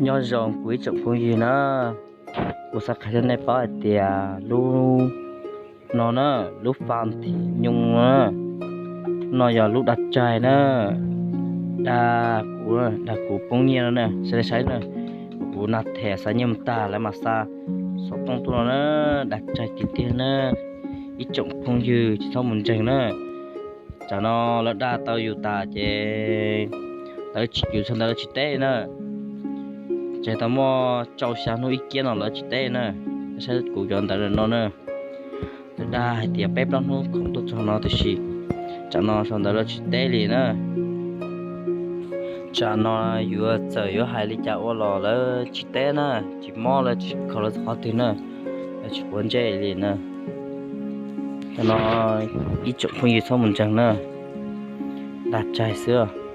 Nyob zoo kuv ib tsoom phooj ywg na, kuv xav qhia rau nej paub hais tias lub no na, lub fam thim nyooj na, no yog lub dag tsaig na, dag kuv, dag kuv poob nyiaj no na, saib saib na, kuv nag them xa nyiaj mus tag lawv mam xa xov tooj tuaj no na, dag tsaig tiag tiag na, ib tsoom phooj ywg tsis txhob mus ntseeg na. Tsam no lawv dag tau yus tas ces lawv tsis, yus sau ntawv lawv tsis teb na. Ces tau muaj rau xya hnub ib kiab no lawv tsis teb na. Saib kuv cov ntawv no na, lawv dag hais tias peb plaub hnub khoom tuaj txog no tiam sis tsam no sau ntawv lawv tsis teb li na. Tsam no yuav txawm yuav hais li cas ua los lawv tsis teb na, tsis mob lawv tsis kho lawv qhov twg na, lawv tsis quav ntsej li na. Cov no ib tsoom phooj ywg txhob mus ntseeg na, dag tsaig xwb.